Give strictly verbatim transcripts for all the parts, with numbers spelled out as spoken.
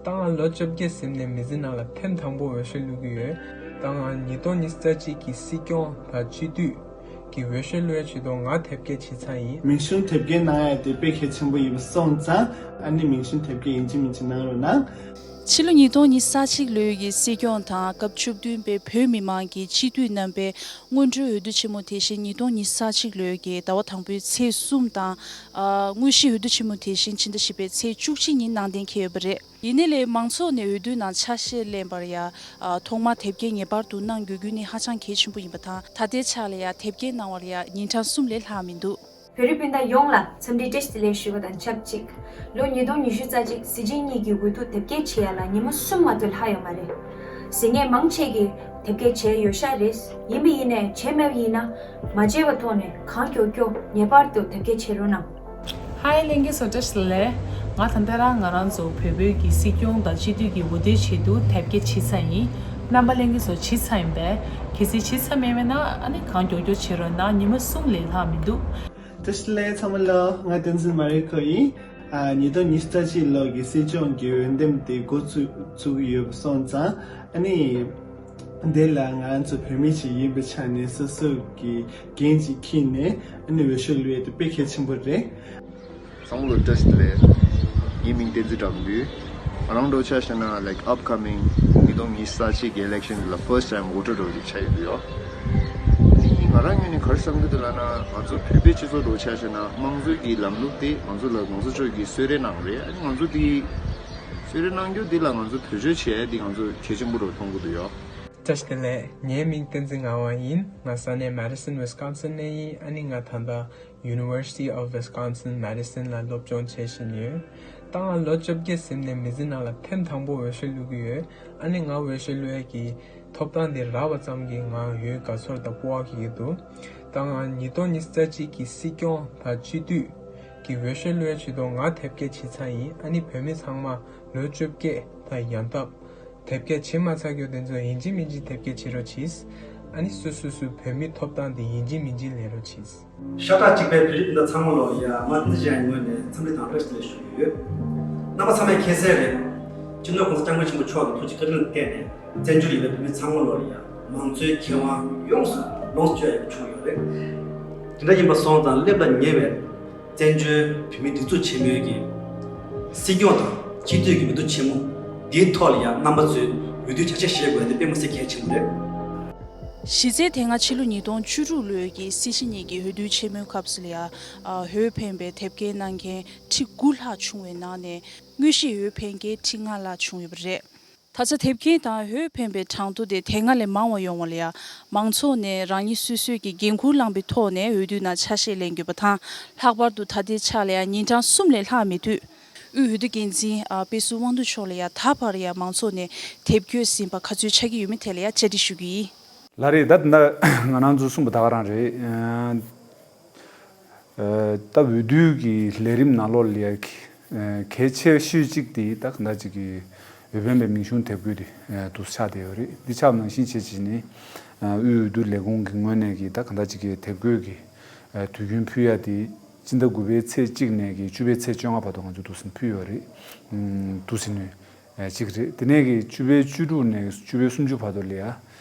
ད་ང་ལོ་བཅོ་བརྒྱད་ཟིན་ནས་མི་ཚེ་ནང་ལ་ཐེངས་དང་པོ་འོས་ཤོག་བླུག་གི་ཡོད། ད་ང་ཉིས་སྟོང་ཉི་ཤུ་རྩ་གཅིག་གི་སྲིད་སྐྱོང་དང་སྤྱི་འཐུས་ཀྱི་འོས་ཤོག་བླུག་ཡ་ཆེད་དུ་ང་དེབ་སྐྱེལ་བྱེད་ཚར་ཡིན། མིང་གཞུང་དེབ་སྐྱེལ་གནང་ཡ་དེ་དཔེ་གལ་ཆེན་པོ་ཡིན་པ་སོང་ཙང་ཨ་ནི་མིང་གཞུང་དེབ་སྐྱེལ་ཡིན་གཅིག་མིན་གཅིག་གནང་རོགས་གནང་། ཕྱི་ལོ་ཉིས་སྟོང་ཉི་ཤུ་རྩ་གཅིག་ལོའི་གི་སྲིད་སྐྱོང་དང་སྐབས་བཅུ་བདུན་པའི་བོད་མི་མང་གི་སྤྱི་འཐུས་རྣམ་པའི་སྔོན་འགྲོའི་འོས་བསྡུ་ཆེན་མོ་དེ་བཞིན་ཉིས་སྟོང་ཉི་ཤུ་རྩ་གཅིག་ལོའི་གི་ཟླ་བ་དང་པོའི་ཚེས་གསུམ་དང་། ཨ། དངོས་གཞིའི་འོས་བསྡུ་ཆེན་མོ་དེ་བཞིན་ཕྱི་ཟླ་བཞི་པའི་ཚེས་བཅུ་གཅིག་ཉིན་གནང་གཏན་འཁེལ་ཡོད་པ་རེད། ཡིན་ནའི་ལས་མང་ཚོགས་ནས་འོས་བསྡུའི་ནང་ཆ་ཤས་ལེན་པར་ཡ། ཨ། ཐོག་མར་དེབ་སྐྱེལ་ངེས་པར་དུ་གནང་དགོས་རྒྱུ་ནི་ཧ་ཅང་གལ་ཆེན་པོ་ཡིན་པ་དང་། ད་ལྟའི་ཆ་ལ་ཡ་དེབ་སྐྱེལ་གནང་བར་ཡ་ཉིན་གྲངས་གསུམ་ལས་ལྷག་མི་འདུག་བོད་རིགས་སྤུན་ཟླ་ཡོངས་ལ་འཚམས་འདྲི་བཀྲ་ཤིས་བདེ་ལེགས་ཞུ་བ་དང་ཆབས་ཅིག་ལོ་ཉིས་སྟོང་ཉི་ཤུ་རྩ་གཅིག་སྲིད་སྤྱི་གཉིས་ཀྱི་འོས་བསྡུ་དེབ་སྐྱེལ་བྱེད་ཡ་ལ་ཉི་མ་གསུམ་མ་གཏོགས་ལྷག་ཡོད་མ་རེད། ཟིན་ངེས་མང་ཆེ་གིས་དེབ་སྐྱེལ་བྱས་ཡོད་ཤག་རེད། ཡིན་པ་ཡིན་ནའི་བྱས་མེད་པ་ཡིན་ན་མ་བརྗེད་པའི་ཐོག་ནས་གང་མགྱོགས་མགྱོགས་ངེས་པར་དུ་དེབ་སྐྱེལ་བྱེད་རོགས་གནང་། ཧའི་ལྷན་རྒྱས་ཚོ་བཀྲ་ཤིས་བདེ་ལེགས། ང་ད་ལྟ་རང་ང་རང་ཚོ་བོད་བོད་ཀྱི་སྲིད་སྐྱོང་དང་སྤྱི་འཐུས་ཀྱི་འོས་བསྡུའི་ཆེད་དུ་དེབ་སྐྱེལ་བྱེད་ས་ཡིན། རྣམ་པ་ལྷན་རྒྱས་ཚོ་བྱེད་ས་ཡིན་པས་གལ་སྲིད་བྱེད་ས་མེད་མེད་ན་ཨ་ནི་གང་མགྱོགས་མགྱོགས་བྱེད་རོགས་གནང་། ཉི་མ་གསུམ་ལས་ལྷག་མི་འདུག་བཀྲ་ཤིས་བདེ་ལེགས་ཚང་མ་ལ། ང་བསྟན་འཛིན་མ་རི་ཁོ་ཡིན། ཨ། ཉིས་སྟོང་ཉི་ཤུ་རྩ་གཅིག་ལོ་གི་སྲིད་སྐྱོང་གི་འོས་འདེམས་དེ་འགོ་ཚུགས་ཚུགས་ཀྱི་ཡོད་པ་སོང་ཙང་ཨ་ནི། འདི་ལ་ང་རང་ཚོ་བོད་མི་ཞིག་ཡིན་པའི་ཆ་ནས་སོ་སོ་གི་འགན་ཅིག་འཁྱེར་ནས་ཨ་ནི་འོས་ཤོག་བླུགས་ཡས་དེ་དཔེ་གལ་ཆེན་པོ་རེད། བསམ་བློ་བཀྲ་ཤིས་བདེ་ལེགས། ངའི་མིང་བསྟན་འཛིན་དགྲ་འདུལ། ང་རང་འདྲ་བོ་ཆ་བཞག་ན་like upcoming ཉིས་སྟོང་ཉི་ཤུ་རྩ་གཅིག་གི་election ལ་first time voter འདྲ་བོ་ཅིག་ཆགས་ཡོད་ཡོད། དེ་ང་རང་ངོས་ནས་ག་རེ་བསམ་གྱི་འདུག་ལབ་ན་ང་ཚོ་བོད་པའི་སྤྱི་ཚོགས་འདྲ་བོ་ཆ་བཞག་ན་དམངས་གཙོའི་གི་ལམ་ལུགས་དེ་ང་ཚོ་ལ་གོང་ས་མཆོག་གིས་གསོལ་རས་གནང་རེད། ཨ་ནི་ང་ཚོ་དེ་གསོལ་རས་གནང་རྒྱུ་དེ་ལ་ང་ཚོ་བེད་སྤྱོད་བྱས་དེ་ང་ཚོ་གལ་ཆེན་པོ་འདྲ་བོ་མཐོང་གི་འདུག་ཡོད། བཀྲ་ཤིས་བདེ་ལེགས། ངའི་མིང་བསྟན་འཛིན་ངག་དབང་ཡིན། ང་ས་གནས་Madison Wisconsin ནས་ཡིན། ཨ་ནི་ང་ད་ལྟ་University of Wisconsin Madison ལ་སློབ་སྦྱོང་བྱེད་བཞིན་ཡོད། ད་ང་ལོ་བཅོ་བརྒྱད་ཟིན་ནས་མི་ཚེ་ནང་ལ་ཐེངས་དང་པོ་འོས་ཤོག་བླུག་གི་ཡོད། ཨ་ནི་ང་འོས་ཤོག་བླུག་ཡས་ཀྱི་ཐོབ་ཐང་དེ་རག་པ་ཙམ་གྱིས་ང་ཡུལ་དགའ་ཚོར་དང་སྤོབས་པ་སྐྱེ་གི་འདུག་ད་ང་ཉིས་སྟོང་ཉི་ཤུ་རྩ་གཅིག་གི་སྲིད་སྐྱོང་དང་སྤྱི་འཐུས་ཀྱི་འོས་ཤོག་བླུག་ཡས་ཆེད་དུ་ང་དེབ་སྐྱེལ་བྱེད་ཚར་ཡིན། ཨ་ནི་བོད་མི་ཚང་མ་ལོ་བཅོ་བརྒྱད་དང་ཡང་སྟབས། དེབ་སྐྱེལ་བྱེད་མ་ཚར་རྒྱུ་དེ་ཚོ་ཡིན་གཅིག་མིན་གཅིག་དེབ་སྐྱེལ་བྱེད་རོགས་གྱིས། ཨ་ནི་སུ་སུ་སུ་བོད་མི་ཐོབ་ཐང་དེ་ཡིན་གཅིག་མིན་གཅིག་ལེན་རོགས་གྱིས། ཤ་ཁྲག་གཅིག་པའི་བོད་རིགས་སྤུན་ཟླ་ཚང་མ་ལོ་ཡ་མ་འདི་ཅན་ངོས་ནས་འཚམས་འདྲི་དང་བཀྲ་ཤིས་བདེ་ལེགས་ཞུ་གི་ཡོད། རྣམ་པ་ཚང་མས་མཁྱེན་གསལ་རེད། སྤྱི་ནོར་༸གོང་ས་༸སྐྱབས་མགོན་ཆེན་པོ་མཆོག་གི་ཐུགས་རྗེ་བཀའ་དྲིན་ལ་བརྟེན་ནས་བཙན་བྱོལ་ཡོད་པའི་བོད་མི་ཚང་མ་ལོ་ཡ་མང་གཙོའི་ཁེ་དབང་ཡོངས་སུ་ལོངས་སུ་སྤྱོད་ཡག་བྱུང་ཡོད་རེད། དེ་འདྲ་ཡིན་པ་སོང་ཙང་སླེབས་ལ་ཉེ་བའི་བཙན་བྱོལ་བོད་མིའི་སྒྲིག་འཛུགས་ཆེན་མོའི་གི་སྲིད་སྐྱོང་དང་སྤྱི་འཐུས་ཀྱི་འོས་བསྡུ་ཆེན་མོ་འདིའི་ཐོག་ལ་ཡང་རྣམ་པ་ཚོས་འོས་བསྡུ་བྱ་གཞག་བྱེད་དགོས་ཡ་དེ་དཔེ་མི་སྲིད་གལ་ཆེན་པོ་རེད། གཞི་རྩའི་དེ་སྔ་ཕྱི་ལོ་ཉིས་སྟོང་བཅུ་དྲུག་ལོའི་གི་སྲིད་སྤྱི་གཉིས་ཀྱི་འོས་བསྡུའི་ཆེན་མོའི་སྐབས་སུ་ལ་ཡང་འོས་འཕེན་པའི་དེབ་སྐྱེལ་གནང་མཁན་ཁྲི་དགུ་ལྷག་བྱུང་བའི་ནང་ནས་དངོས་གཞིའི་འོས་འཕེན་མཁན་ཁྲི་ལྔ་ལྷག་བྱུང་ཡོད་པ་རེད། ད་ཆ་དེབ་སྐྱེལ་དང་འོས་འཕེན་པའི་གྲངས་ཐོ་དེ་དེ་སྔ་ལས་མང་བ་ཡོང་བ་ལ་ཡང་མང་ཚོགས་ནས་རང་ཉིད་སོ་སོས་ཀྱི་འགན་འཁུར་བླངས་པའི་ཐོག་ནས་འོས་བསྡུའི་ནང་ཆ་ཤས་ལེན་དགོས་པ་དང་། ལྷག་པར་དུ་ད་ལྟའི་ཆ་ལ་ཡང་ཉིན་གྲངས་གསུམ་ལས་ལྷག་མེད་དུས། དབུས་འོས་བསྡུ་འགན་འཛིན་ཨ་དཔེ་སྲུང་དབང་འདུས་མཆོག་ལ་ཡང་ད་བར་ཡང་མང་ཚོགས་ནས་དེབ་སྐྱེལ་ཟིན་པ་ག་ཚོད་ཆགས་ཀྱི་ཡོད་མེད་ཐད་ལ་ཡང་བཅར་འདྲི་ཞུ་གི་ཡིན། ལགས་རེད། ད་ད་ང་རང་ཚོ་གསུངས་པ་ད་ག་རང་རེད། ཨ་ད་འོས་བསྡུའི་གི་ལས་རིམ་ནང་ལོགས་ལ་ཡ་གལ་ཆེ་ཤོས་གཅིག་དེ་ད་ག་འདྲ་ཅིག་གི་འོས་འཕེན་པའི་མིང་གཞུང་དེབ་འགོད་དེ་འདུག་ཆགས་བསྡད་ཡོད་རེད། འདི་ཆགས་པ་ནང་བཞིན་བྱས་བྱས་ནས་དབུས་འོས་བསྡུ་ལས་ཁུངས་ཀྱི་ངོས་ནས་གི་ད་ག་འདྲ་ཅིག་གི་དེབ་འགོད་ཀྱི་དུས་རྒྱུན་ཕུལ་ཡ་དེ་སྤྱི་ཟླ་དགུ་པའི་ཚེས་གཅིག་ནས་གི་བཅུ་པའི་ཚེས་བཅོ་ལྔ་བར་དུ་ང་ཚོ་འདུག་སེ་ཕུལ་ཡོད་རེད། འདུག་སེ་ནས། གཅིག་རེད། དེ་ནས་ཀྱི་བཅུ་པའི་བཅུ་དྲུག་ནས་བཅུ་པའི་སུམ་ཅུ་བར་དུ་ལ་ཡ། ཨ་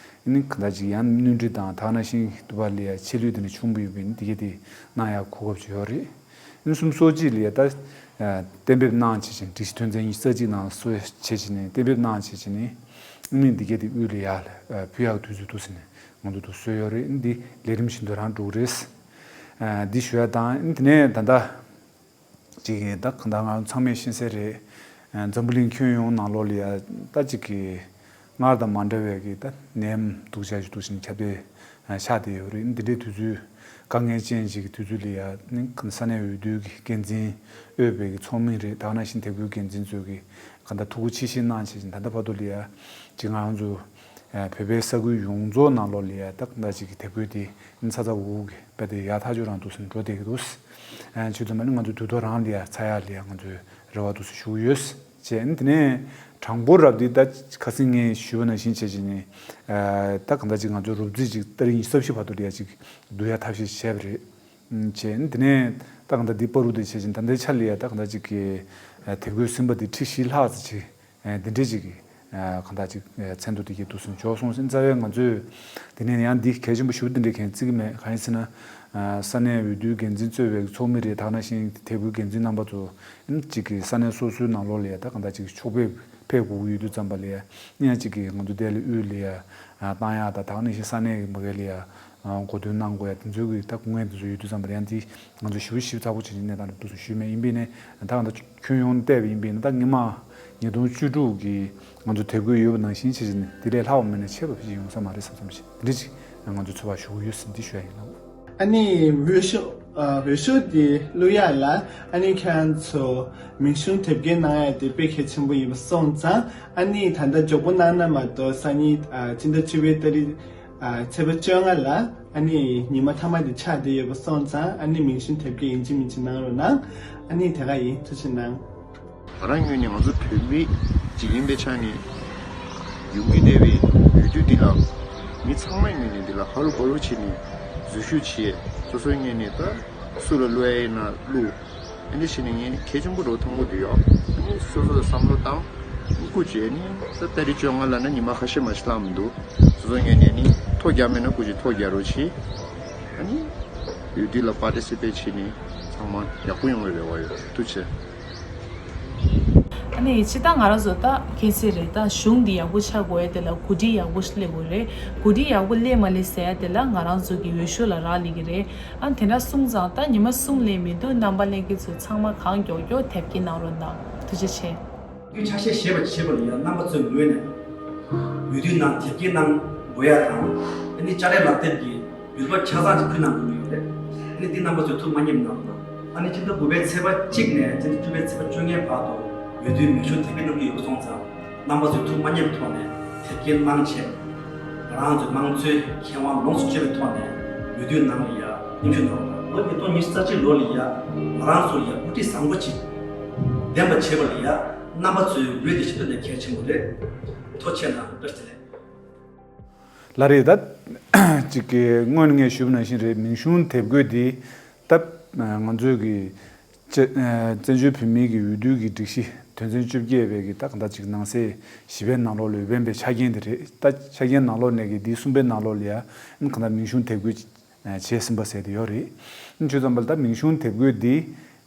ནི་གང་ལྟར་ཅིག་ཡང་བསྣོན་འཕྲི་དང་དེ་ནང་བཞིན་དུ་བ་ལ་ཡ་ཆད་ལུས་དེ་འདྲ་བྱུང་བ་ཡོད་པས་ནི་དེ་གས་དེ་གནང་ཡག་གོ་སྐབས་ཅིག་ཡོད་རེད། ཨ་ནི་སུམ་ཅུ་སོ་གཅིག་ལ་ཡ་ད་གཏན་འབེབས་གནང་བྱས་ཤིང་སྒྲིག་གཞི་དོན་ཚན་ཉི་ཤུ་རྩ་གཅིག་ནང་སྲོལ་བྱས་བྱས་ནས་གཏན་འབེབས་གནང་བྱས་བྱས་ནས་ཨ་ནི་དེ་གས་དེ་དབུས་ལ་ཡ་ལ་ཕུལ་ཡག་དུས་ཚོད་འདུག་ཟེར་ནས་ང་ཚོ་འདུག་སེ་བཟོས་ཡོད་རེད། ཨ་ནི་འདི་ལས་རིམ་བཞིན་དུ་རང་འགྲོ་གི་རེད། འདི་ཞུ་ཡ་དང་ཨ་ནི་དེ་ནས་ད་ལྟ། ཅིག་གིས་ད་གང་ལྟར་ང་ཚང་མས་ཤེས་གསལ་རེད། འཛམ་བུ་གླིང་ཁྱོན་ཡོངས་ནང་ལོགས་ལ་ཡ་ད་ཅིག་གིས་སྔར་དང་མ་འདྲ་བའི་གི་ད་ནད་ཡམས་སྡུག་ཅག་ཅིག་འདུག་ཅིང་ཁྱབ་གདལ་ཆགས་བསྡད་ཡོད་རེད། འདི་འདྲའི་དུས་ཚོད་དཀའ་ངལ་ཅན་ཅིག་གི་དུས་ཚོད་ལ་ཡ་ནི་ས་གནས་འོས་བསྡུ་གི་འགན་འཛིན་དབུས་པའི་གི་ཚོགས་མི་རེད། ད་ག་ནང་བཞིན་དེ་གའི་འགན་འཛིན་ཚོས་གི་གང་ལྟར་ཐུགས་ཁུར་ཆེ་བཞེས་གནང་བྱས་ཅིང་ད་ལྟ་བར་དུ་ལ་ཡ་ཅིག་ང་རང་ཚོ། བོད་པའི་ས་ཁུལ་ཡོངས་རྫོགས་ནང་ལོགས་ལ་ཡ་ད་ག་འདྲ་ཅིག་གི་དེབ་འགོད་དེ་ཚ་ཚ་འུར་འུར་གྱི་དཔེ་དེ་ཡག་ཐག་ཆོད་རང་འདུག་སེ་འགྲོ་བསྡད་ཀྱི་འདུག་བྱས་ཙང་མ་ནི་ང་ཚོ་དུས་ཐོག་རང་ལ་ཡ་ཚར་ཡག་ལ་ཡ་ང་ཚོས་རེ་བ་འདུག་སེ་ཞུ་གི་ཡོད། བྱས་ནས་དེ་ནས་གྲངས་འབོར་རབ་དེ་ད་ཁ་སང་ངས་ཞུས་པ་ནང་བཞིན་བྱས་བྱས་ནས་ད་ག་འདྲ་ཅིག་ང་ཚོ་རོབ་རྩིས་ཅིག་ཏ་རིག་ཉི་ཤུ་རྩ་བཞི་བར་དུ་ལ་ཡ་ཅིག་བསྡུ་ཡ་ཐབས་ཤེས་བྱས་པ་རེད། བྱས་ནས་དེ་ནས་ད་ག་འདྲ་འདི་བར་དུ་དེ་བྱས་ཅིང་ད་ལྟའི་ཆ་ལ་ཡ་ད་ག་འདྲ་ཅིག་གི་དེབ་འགོད་ཟིན་པ་དེ་ཁྲི་བཞི་ལྷག་ཙམ་ཅིག་འདི་འདྲའི་ཅིག་གི་གང་ལྟར་ཅིག་མཚན་ཐོ་དེ་གའི་འདུག་སེ་འབྱོར་སོང་ཟིན། རྩ་བའི་ང་ཚོས་དེ་ནས་ཡང་འདི་གལ་ཆེན་པོ་ཞེ་པོ་འདི་འདྲའི་གང་བརྩི་གི་མེད། གང་ཡིན་ཟེར་ན། ས་གནས་འོས་བསྡུའི་འགན་འཛིན་གཙོས་པའི་ཚོགས་མི་རེད། ད་ག་ནང་བཞིན་དེ་གའི་འགན་འཛིན་རྣམ་པ་ཚོ་ཨ་ནི་གཅིག་གི་ས་གནས་སོ་སོའི་ནང་ལོགས་ལ་ཡ་ད་གང་ལྟར་གཅིག་ཕྱོགས་ཕེབས་ཕེབས་དགོས་ཀྱི་ཡོད་དུས་ཙམ་པ་ལ་ཡ་ཨ་ནི་ཡང་གཅིག་གི་ང་ཚོ་འདི་ལ་དབུས་ལ་ཡ་བཏང་ཡག་དང་། ད་ག་ནང་བཞིན་ས་གནས་ཀྱི་མ་གི་ལ་ཡ་གོ་སྟོན་གནང་དགོས་ཡ་དེ་ཚོའི་གི་ད་སྐུ་ངལ་དེ་ཚོ་ཡོད་དུས་ཙམ་པ་ལ་ཡང་འདི་ང་ཚོ་ཞེ་པོ་ཞིབ་ཚགས་པོ་བྱེད་ཀྱི་གནས་སྟངས་རེད་འདུག་སེ་ཞུས་མེད། ཡིན་པས་ནས་ད་གང་ལྟར་ཁྱོན་ཡོངས་བལྟས་པ་ཡིན་པས་ན། ད་སྔོན་མ་ཉིས་སྟོང་བཅུ་དྲུག་གི་ང་ཚོ་དེབ་འགོད་ཡོད་པ་ནང་བཞིན་བྱས་བྱས་ནས་དེ་ལས་ལྷག་པ་མེད་ན་ཆེ་བ་ཞིག་ཡོང་ས་མ་རེད་བསམ་བསམ་ཞིག་འདི་འདྲ་ཅིག་ང་ཚོ་ཚོར་བ་ཞུ་གི་ཡོད་ཟིན། འདི་ཞུ་ཡ་ཡིན་ལགས། ཨ་ནི་འོས་ཤོག་ཨ་འོས་ཤོག་དེ་བླུག་ཡ་ལ་ཨ་ནི་ཁྱེད་རང་ཚོ་མིང་གཞུང་དེབ་སྐྱེལ་གནང་ཡ་དེ་དཔེ་གལ་ཆེན་པོ་ཡིན་པ་སོང་ཙང་། ཨ་ནི་ད་ལྟ་མགྱོགས་པོ་གནང་ན་མ་གཏོགས་སང་ཉིན་ཨ་སྤྱི་ཟླ་བཅུ་པའི་ཏ་རིག་ཨ་ཚེས་པ་བཅོ་ལྔ་ལ་ཨ་ནི་ཉི་མ་མཐའ་མ་དེ་ཆགས་བསྡད་ཡོད་པ་སོང་ཙང་། ཨ་ནི་མིང་གཞུང་དེབ་སྐྱེལ་ཡིན་གཅིག་མིན་གཅིག་གནང་རོགས་གནང་། ཨ་ནི་དེ་ག་ཡིན། ཐུགས་རྗེ་གནང་། ང་རང་ངོས་ནས་ང་ཚོ་བོད་མི་ཅིག་ཡིན་པའི་ཆ་ནས་ཡོང་གི་བསྡད་པའི་འོས་བསྡུ་འདི་ལ་མི་ཚང་མའི་ངོས་ནས་འདི་ལ་ཧ་ལོ་གོ་ལོ་བྱས་ནས་འཛུལ་ཞུགས་བྱས། སོ་སོའི་ངོས་ནས་ད་སུ་ལ་བླུག་ཡ་ཡིན་ན་བླུག་ཨ་ནི་བྱས་ནས་ངས་གལ་ཆེན་པོ་འགྲོ་མཐོང་གི་འདུག་ཡོད། ཨ་ནི་སོ་སོ་ལ་བསམ་བློ་བཏང་། སྐུ་མཁྱེན། ཨ་ནི་ད་ཏ་རིག་བཅོ་ལྔ་ལ་ན་ཉི་མ་ཁ་ཤས་མ་ཞིག་ལྷག་མི་འདུག་སོ་སོའི་ངོས་ནས་ནི་ཐོ་རྒྱག་མེད་ན་སྐུ་མཁྱེན་ཐོ་རྒྱག་རོགས་བྱེད། ཨ་ནི་འོས་བསྡུ་ལ་པར་ཊི་སི་པེཊ་བྱས་ནས་ཚང་མ་ཡག་པོ་ཡོང་བའི་རེ་བ་ཡོད། ཐུགས་རྗེ་ཆེ། ཨ་ནི་སྤྱིར་བཏང་ང་རང་ཚོ་ད་མཁྱེན་གསལ་རེད། ད་གཞུང་འདི་ཡག་པོ་ཆགས་དགོས་ཡ་དེ་ལ་གོ་སྒྲིག་ཡག་པོ་ཞིག་སླེབས་དགོས་རེད། གོ་སྒྲིག་ཡག་པོ་སླེབས་མ་སླེབས་ཟེར་ཡ་དེ་ལ་ང་རང་ཚོ་གི་འོས་ཤོག་ལ་རག་ལས་ཀྱི་རེད། ཨ་དེ་འདྲ་སོང་ཙང་ད་ཉི་མ་གསུམ་ལས་མི་འདུག་རྣམ་པ་ལྷན་རྒྱས་ཚོ་ཚང་མ་གང་མགྱོགས་མགྱོགས་དེབ་སྐྱེལ་གནང་རོགས་གནང་། ཐུགས་རྗེ་ཆེ། འོས་བསྡུའི་ཆ་ཤས་ཞེས་པ་བྱེད་པ་ལ་ཡང་རྣམ་པ་ཚོའི་ངོས་ནས་འོས་བསྡུའི་ནང་དེབ་སྐྱེལ་གནང་དགོས་ཡ་དང་། ཨ་ནི་དཔྱ་ཁྲལ་ལག་དེབ་ཀྱི་འོས་འབབ་ཆ་ཚང་ཅིག་ཕུལ་གནང་དགོས་ཀྱི་ཡོད་རེད། ཨ་ནི་འདི་རྣམ་པ་ཚོས་ཐུགས་མ་མཉེས་གནང་རོགས། ཨ་ནི་སྤྱི་ཟླ་དགུ་པའི་ཚེས་པ་གཅིག་ནས་སྤྱི་ཟླ་བཅུ་པའི་ཚེས་པ་བཅོ་ལྔའི་བར་དུ་འོས་བསྡུའི་མིང་གཞུང་དེབ་སྐྱེལ་གནང་གི་ཡོད་པ་སོང་ཙང་། རྣམ་པ་ཚོས་ཐུགས་མ་མཉེས་པའི་ཐོག་ནས་དེབ་སྐྱེལ་གནང་བྱས། ང་རང་ཚོའི་དམངས་གཙོའི་ཁེ་དབང་ལོངས་སུ་སྤྱོད་པའི་ཐོག་ནས་འོས་བསྡུའི་ནང་ལ་ཡ་མཉམ་ཞུགས་གནང་རོགས། ལོ་ཉིས་སྟོང་ཉི་ཤུ་རྩ་གཅིག་ལོ་ལ་ཡ་ང་རང་ཚོར་ཡ་འགོ་ཁྲིད་བཟང་པོ་ཅིག་འདེམས་པ་བྱེད་པ་ལ་ཡ་རྣམ་པ་ཚོའི་འོས་དེ་ཤིན་ཏུ་ནས་གལ་ཆེན་པོ་རེད། ཐུགས་རྗེ་གནང་། བཀྲ་ཤིས་བདེ་ལེགས། ལགས་རེད། ད་ཅིག་གི་སྔོན་ངས་ཞུས་པ་ནང་བཞིན་རེད། མིང་གཞུང་དེབ་འགོད་འདི་ད་ང་ཚོའི་གི་བཙན་བྱོལ་བོད་མིའི་གི་འོས་བསྡུ་གི་སྒྲིག་གཞི་དོན་ཚན་བཅོ་བརྒྱད་པའི་གི་ད་གང་ལྟར་ཅིག་ནང་གསེས་བཞི་པའི་ནང་ལོགས་ལ་འོས་འཕེན་པའི་ཆ་རྐྱེན་དེ་རེད། ད་ཆ་རྐྱེན་ནང་ལོགས་ནས་གི་འདི་གསུམ་པའི་ནང་ལོགས་ལ་ཡ་གང་ལྟར་མིང་གཞུང་དེབ་འགོད་བྱས་ཟིན་པ་ཟེར་དེ་ཡོད་རེད། ཆུ་ཚང་པ་ལ་ད་མིང་གཞུང་དེབ་འགོད་འདི་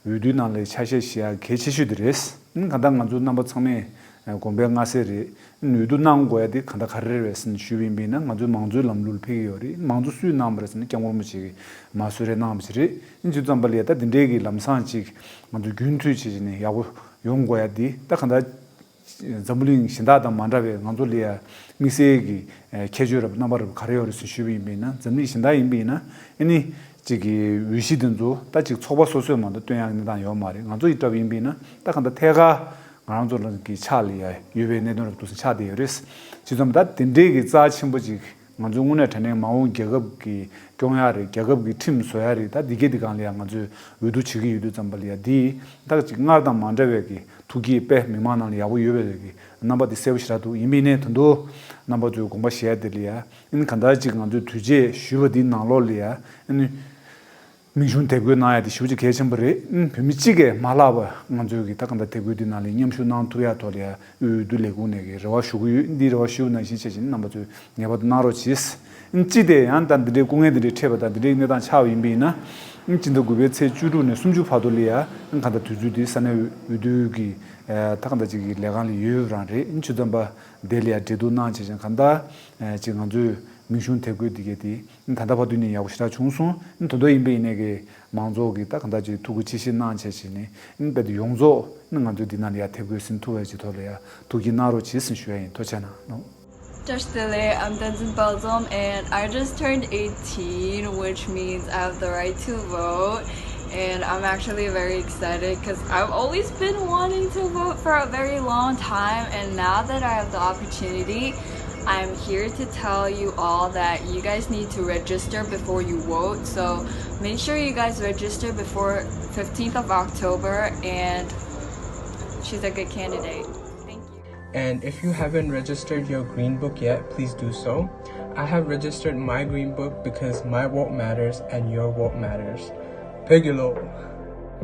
འོས་བསྡུའི་ནང་ལ་ཆ་ཤས་བཞག་ཡ་གལ་ཆེ་ཤོས་དེ་རེད། གང་ལྟར་ང་ཚོ་རྣམ་པ་ཚང་མས་དགོངས་པ་མངའ་གསལ་རེད། འོས་བསྡུ་གནང་དགོས་ཡ་དེ་གང་ལྟར་ག་རེ་རེད་ཟེར་ནས་ཞུས་པ་ཡིན་པ་ཡིན་ན། ང་ཚོའི་མང་གཙོའི་ལམ་ལུགས་ལ་ཕེབས་ཀྱི་ཡོད་རེད། མང་གཙོ་སུས་གནང་བ་རེད་ཟེར་ན་སྐྱབས་མགོན་རིན་པོ་ཆེ་གིས་མ་གསོལ་རས་གནང་བ་ཞིག་རེད། ཨིན་ཇི་ཙམ་པ་ལ་ཡ་ད་འདི་འདྲའི་གི་ལམ་སང་ཅིག་ང་ཚོ་རྒྱུན་མཐུད་བྱས་བྱས་ནས་ཡག་པོ་ཡོང་དགོས་ཡ་འདི་ད་གང་ལྟར་འཛམ་བུ་གླིང་གཞན་དག་དང་མ་འདྲ་བའི་ང་ཚོ་ལ་ཡ་དམིགས་བསལ་གྱི་ཁྱད་ཆོས་རབ་རྣམ་པ་རབ་ག་རེ་ཡོད་རེད་ཟེར་ཞུས་པ་ཡིན་པ་ཡིན་ན། འཛམ་གླིང་གཞན་དག་ཡིན་པ་ཡིན་ན་ཨ་ནི་གཅིག་གི་འོས་གཞི་དེ་ཚོ་ད་གཅིག་ཚོགས་པ་སོ་སོས་མ་གཏོགས་བཏོན་ཡག་གི་གནས་སྟངས་ཡོད་མ་རེད། ང་ཚོ་ཡི་འདྲ་བ་ཡིན་པ་ཡིན་ན་ད་གང་ལྟར་ཐད་ཀར་ང་རང་ཚོ་ལ་གི་ཕྱག་ལ་ཡ་ཡོད་པའི་གནད་དོན་རབ་ཏུ་ཆགས་བསྡད་ཡོད་རེད། བྱས་ཙང་ད་དེ་འདྲའི་གི་རྩ་ཆེན་པོ་ཅིག་ང་ཚོས་དངོས་གནས་དྲང་གནས་མ་འོངས་རྒྱལ་ཁབ་ཀྱི་སྐྱོང་ཡག་རེད། རྒྱལ་ཁབ་ཀྱི་ཁྲིམས་བཟོ་ཡག་རེད། ད་འདི་གའི་འདི་སྒང་ལ་ཡང་ང་ཚོས་འོས་བསྡུ་བྱེད་ཀྱི་ཡོད་དུས་ཙམ་པ་ལ་ཡ་འདི་ད་ཅིག་སྔར་དང་མ་འདྲ་བའི་གི་ཐུགས་བསྐྱེད་དཔེ་མི་མང་ནང་ལ་ཡག་པོ་ཡོད་པའི་གི་རྣམ་པ་འདི་གསལ་པོ་ཞེ་དྲག་འདུག་ཡིན་པ་ཡིན་ནའི་ད་དུང་རྣམ་པ་ཚོས་དགོངས་པ་བཞེས་ཡ་དེ་ལ་ཡ་ཨ་ནི་གང་ལྟར་ཅིག་ང་ཚོས་དུས་ཆད་ཞུས་པ་འདིའི་ནང་ལོགས་ལ་ཡ་ཨ་ནི་མིང་གཞུང་དེབ་འགོད་གནང་ཡ་དེ་ཞེ་པོ་ཅིག་གལ་ཆེན་པོ་རེད། ཨ་ནི་བོད་མི་གཅིག་གིས་མ་བརླག་པ་ང་ཚོས་གི་ད་གང་ལྟར་དེབ་འགོད་འདི་ནང་ལ་མཉམ་ཞུགས་གནང་ཐུབ་ཡ་ཐོག་ལ་ཡ་འོས་བསྡུ་ལས་ཁུངས་ནས་ཀྱི་རེ་བ་ཞུ་གི་ཡོད། འདི་རེ་བ་ཞུ་ནང་བཞིན་བྱས་བཞིན་རྣམ་པ་ཚོས་ངེས་པར་དུ་གནང་རོགས་གྱིས། སྤྱི་དེ་ཡང་ད་འདི་འདྲའི་སྐུ་ངལ་འདི་འདྲའི་འཕྲད་པ་དང་འདི་འདྲའི་གནས་སྟངས་ཆགས་པ་ཡིན་པ་ཡིན་ན། སྤྱི་ཟླ་དགུ་པའི་ཚེས་བཅུ་དྲུག་ནས་སུམ་ཅུ་བར་དུ་ལ་ཡ་གང་ལྟར་དུས་ཚོད་འདི་ས་གནས་འོས་བསྡུ་གི་ད་གང་ལྟར་ཅིག་གི་ལས་ཁང་ལ་ཡོད་རང་རེད། ཆུ་ཚང་པ་དེ་ལ་ཡ་འབྲེལ་གཏུག་གནང་བྱས་ཅིང་གང་ལྟར་ཅིག་ང་ཚོས་མིང་གཞུང་དེབ་འགོད་འདི་གས་དེ་ད་ལྟ་བར་དུ་ནས་ཡག་པོ་ཞེ་དྲག་བྱུང་སོང་། ད་དུང་ཡིན་པ་ཡིན་ནའི་གི་མང་ཚོགས་ཀྱི་ད་གང་ལྟར་ཅིག་ཐུགས་ཁུར་ཆེ་བཞེས་གནང་བྱས་བྱས་ནས་ཨིན་པའི་ཡོངས་རྫོགས་ནི་ང་ཚོས་འདི་ནང་ལ་ཡ་དེབ་འགོད་ཟིན་ཐུབ་པའི་ཆེད་ཐོག་ལ་ཡ་ཐུགས་ཀྱི་གནང་རོགས་བྱེད་ཟིན་ཞུ་ཡ་ཡིན། ཐུགས་རྗེ་གནང་། བཀྲ་ཤིས་བདེ་ལེགས། I'm Tenzin Palzom, and I just turned eighteen, which means I have the right to vote. And I'm actually very excited because I've always been wanting to vote for a very long time, and now that I have the opportunity, I'm here to tell you all that you guys need to register before you vote. So make sure you guys register before fifteenth of October and choose a good candidate. Thank you. And if you haven't registered your Green Book yet, please do so. I have registered my Green Book because my vote matters and your vote matters. Pegilo.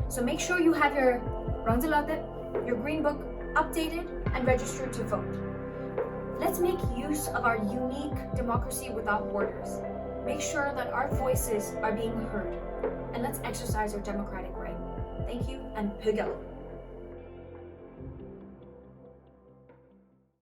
So make sure you have your རང་བཙན་ལག་དེབ, your Green Book, updated, and registered to vote. Let's make use of our unique democracy without borders. Make sure that our voices are being heard. And let's exercise our democratic right. Thank you, and Pögel.